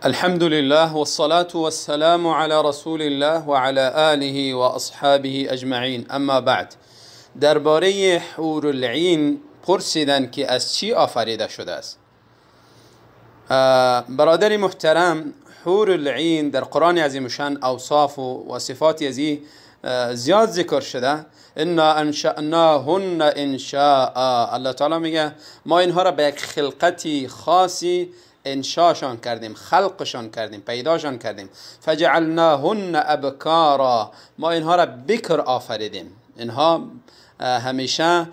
الحمد لله والصلاة والسلام على رسول الله وعلى آله وأصحابه أجمعين. اما بعد، درباره حورالعین پرسیدن که از چی آفریده شده است. برادر محترم، حورالعین در قرآن عظیم شان اوصاف و صفات ازی زیاد ذکر شده. انا انشأناهن انشاء، الله تعالی میگه ما اینها را به یک خلقتی خاصی انشاشان کردیم، خلقشان کردیم، پیداشان کردیم. فجعلناهن ابکارا، ما اینها را بکر آفریدیم. اینها همیشه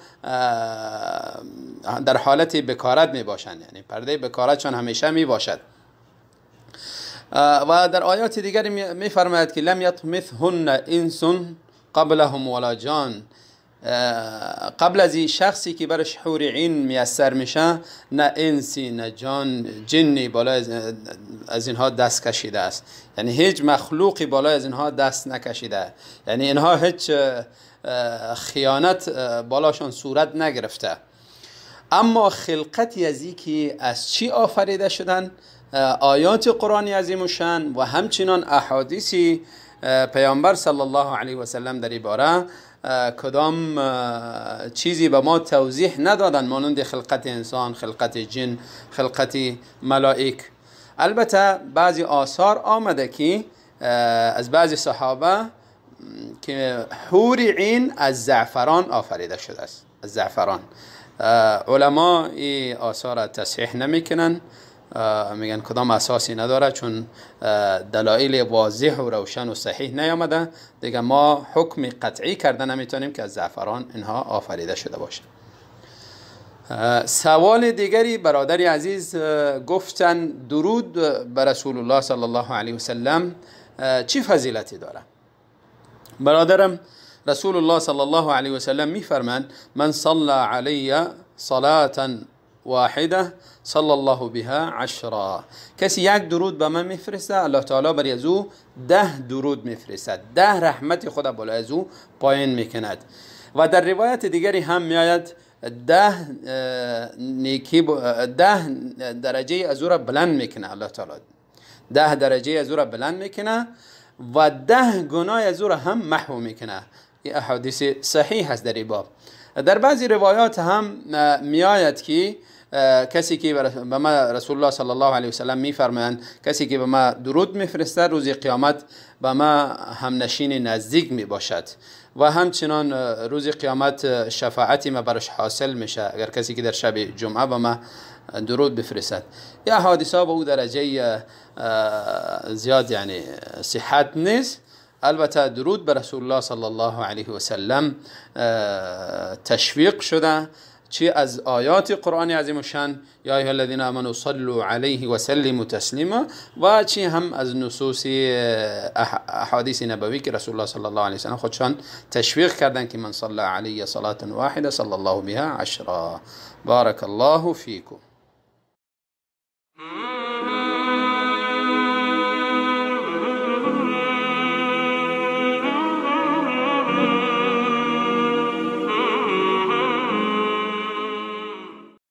در حالت بکارت می باشند، یعنی پرده بکارتشان همیشه می باشد. و در آیات دیگر می فرماید که لم یطمثهن انس قبلهم ولا جان، قبل از این شخصی که برش حور عین میسر میشه نه انسی نه جان جنی بالای از اینها دست کشیده است، یعنی هیچ مخلوقی بالای از اینها دست نکشیده، یعنی اینها هیچ خیانت بالاشان صورت نگرفته. اما خلقتی از این که از چی آفریده شدن، آیات قرآنی عظیم شان و همچنان احادیث پیامبر صلی الله علیه و سلم در این باره کدام چیزی به ما توضیح ندادن، مانند خلقت انسان، خلقت جن، خلقت ملائک. البته بعضی آثار آمده که از بعضی صحابه که حور عین از زعفران آفریده شده است، از زعفران. علما این آثار تصحیح نمیکنن، میگن کدام اساسی نداره، چون دلایل واضح و روشن و صحیح نیامده، دیگه ما حکم قطعی کرده نمیتونیم که از زعفران اینها آفریده شده باشه. سوال دیگری برادر عزیز گفتن درود بر رسول الله صلی الله علیه وسلم چی فضیلتی داره؟ برادرم، رسول الله صلی الله علیه وسلم میفرمند من صلى علی صلاة واحده صلی الله بها عشرا، کسی یک درود به من میفرسته الله تعالی بر از او 10 درود میفرستد، 10 رحمت خدا بالای از او پایین میکند. و در روایت دیگری هم میآید 10 نیکی، 10 درجه از او را بلند میکنه الله تعالی، 10 درجه از او را بلند میکنه و 10 گناه از او را هم محو میکنه. این احادیث صحیح هست در این باب. در بعضی روایات هم میآید که کسی که به ما رسول الله صلی الله علیه وسلم میفرمایند کسی که به ما درود میفرسته روز قیامت به ما همنشین نزدیک میباشد و همچنان روز قیامت شفاعتی ما برش حاصل میشه اگر کسی که در شب جمعه به ما درود بفرستد. یا حادثه به او درجه زیاد یعنی صحت نیست. البته درود به رسول الله صلی الله علیه وسلم تشویق شده، چی از آیات قرآن عظیم الشان یا ایها الذین آمنوا صلوا علیه و سلموا تسلیما، و چی هم از نصوص احادیث نبوی که رسول الله صلی الله علیه وسلم خودشان تشویق کردن که من صلی علیه صلاة واحده صلی الله بها عشرا. بارک الله فیکم.